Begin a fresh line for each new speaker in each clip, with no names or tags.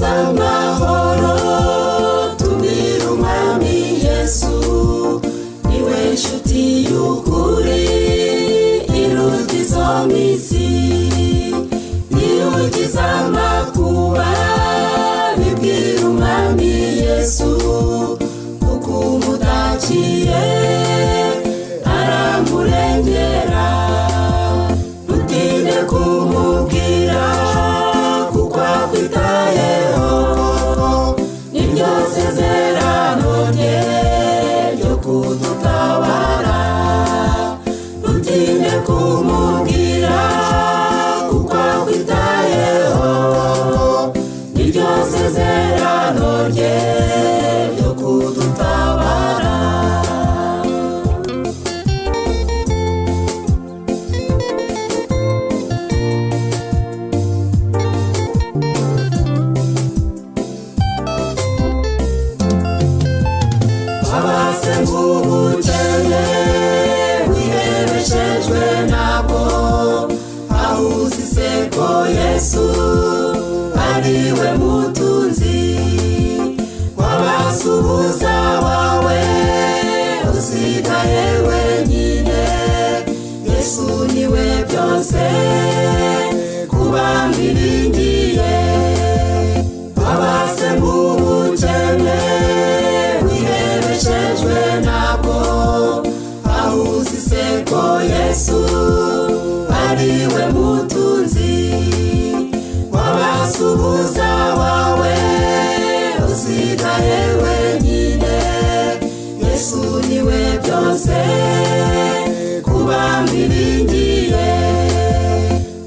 Amahoro tubwire Umwami Yesu, niwe nshuti y'ukuri iruta izo mw'isi. Iyo ugize amakuba, bibwira Umwami Yesu, kuko umutakiye aramurengera. Ntutinde kumubwira kuko akwitayeho, niryo sezerano rye ryo kudutabara. Ntutinde kumubwira kuko akwitayeho, niryo sezerano rye ryo kudutabara. Wabase ng'ubukene wihebeshejwe nabwo, aho uzi se ko Yesu ariwe mutunzi? Wabasuhuza wawe usigaye wenyine, Yesu niwe byose kuba mwiringiye. Wabase ng'ubukene wihebeshejwe nabwo, aho uzi se ko Yesu ariwe mutunzi? Wabasuhuza wawe usigaye wenyine, Yesu niwe byose kuba mwiringiye.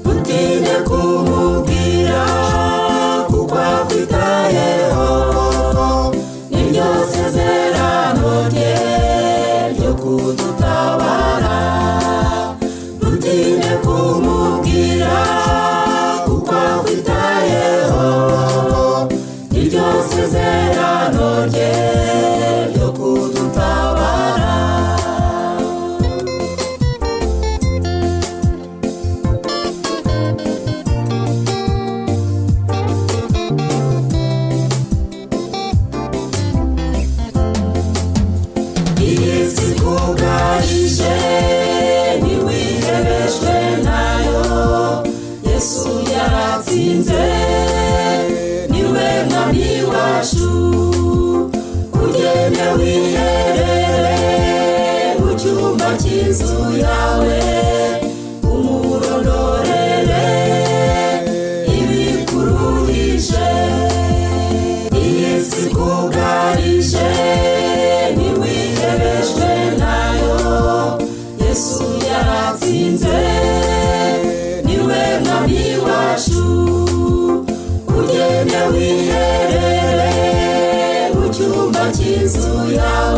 Ntutinde kumubwira kuko akwitayeho, niryo sezerano rye ryo kudutabara. Ntutinde kumubwira kuko akwitayeho, niryo sezerano rye ryo kudutabara. Iyi si ikugarije, ntiwihebeshwe nayo, Yesu yaratsinze, niwe Mwami wacu. Ugende wiherere mu cyumba cy'inzu yawe, umurondorere ibikuruhije. Iyi si ikugarije, ntiwihebeshwe nayo, Yesu yaratsinze, niwe Mwami wacu. Ugende wiherere mu cyumba cy'inzu yawe.